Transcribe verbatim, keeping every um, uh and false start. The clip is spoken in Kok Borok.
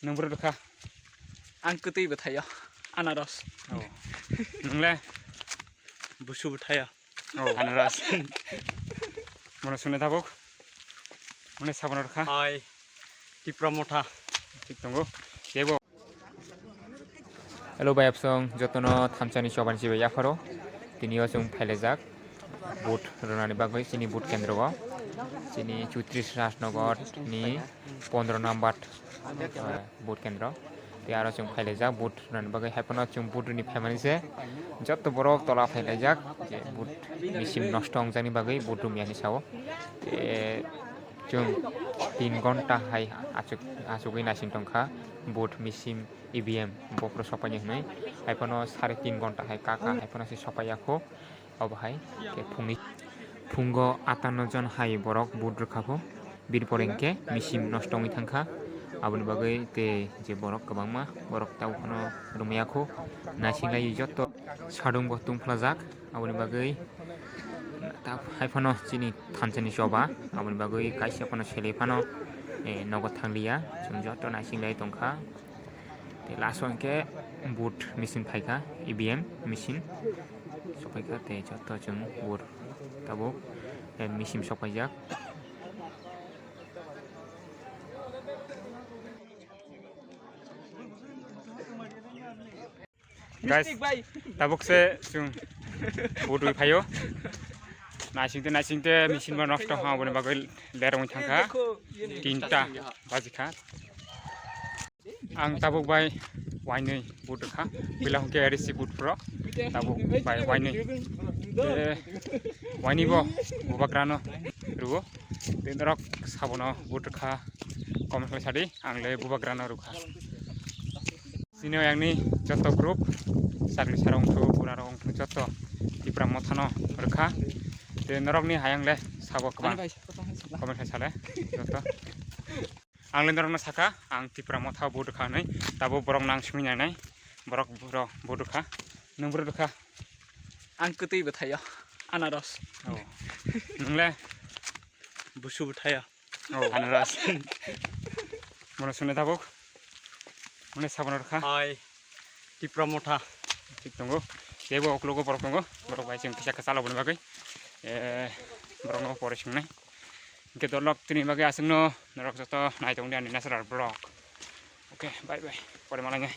Nwng bwrwi rwkha? Ang kwtwi bwthaio, anaros. Oh. Nwng le? Busu bwthaio. Oh. Anaros. Mono sune tabuk. Mone sabono rwkha. Hai. Tipra motha. Thik tongo. Kebo. Hello bai apsong, jotono thamsani chobani chibai yapharo. Tini o chwng phailajak vote rwnani bagwi chini vote kendro o. Chini chutris Rajnagar ni pondro number, eh, vote kendro. Tei aro chwng phailajak vote rwnani bagwi, haiphano chwng vote rwni phaimani se jotto borok tola phailaijak je vote machine nosto wngjakni bagwi vote rwmya hinwi sao. Tei chwng tin ghonta hai achuk-, achugwi naising tongkha vote machine E V M bophuru sokpaini hwnwi. Haiphano sare tin ghonta hai kaka, haiphano se sokpaiya kho. Obo hai khe phungni, phungo atanno jon hai borok vote rwkha kho. Bini pore hinkhe machine nosto wngwi thangkha. Aboni bagwi tei je borok kwbangma borok tabuk phano rwmaya kho. Naising lai jotto sadung bo tungphlajak. Aboni bagwi ta-, haiphano chini thansani choba, aboni bagwi kaisa phano selei phano, eh, nogo thangliya. Chwng jotto naising lai tongkha. Tei last o hinkhe vote machine phaikha, E V M machine sokphaikha, tei jotto chwng vote tabuk, eh, machine sokpaijak. Guys, tabuk se chwng vote rwi phaio. Naisingte, naisingte machine bo nosto ha, aboni bagwi lerwi thangkha. Tinta bajikha. Ang tabuk bai wainwi vote rwkha. Puila hwnkhe A D C vote phro. Tabuk bai wainwi. Tei wainwi bo bubagrano rwo. Tei norok sabono vote rwkha. Comment khlai sadi, ang le bubagrano rwkha. Sini o yangni joto group, chakri sarok wngthu, bura rok wngthu joto Tipra mothano rwkha. Tei norokni hayang le sabo kwbang. Comment khai sale joto. Ang le norokno sakha, ang Tipra motha vote rwkha hinwi. Tabuk borok nang simi nainai, borok buro vote rwkha. Nwng buro rwkha? Ang kwtwi bwthaio, anaros. Oh. Nwng le? Busu bwthaio. Oh. Anaros. Mono sune tabuk. Mone sabono rwkha. Hai. Tipra motha. Thik tongo. Teibo uklogo borok tongo. Borok bai chwng kisa kisa loboni bagwi. Eh, borokno pore swngnai. Hwnkhe dolok tini bagwi aswkno norok joto nai tongdi ani natural vlog. Okay, bye bye. Pore malai nai.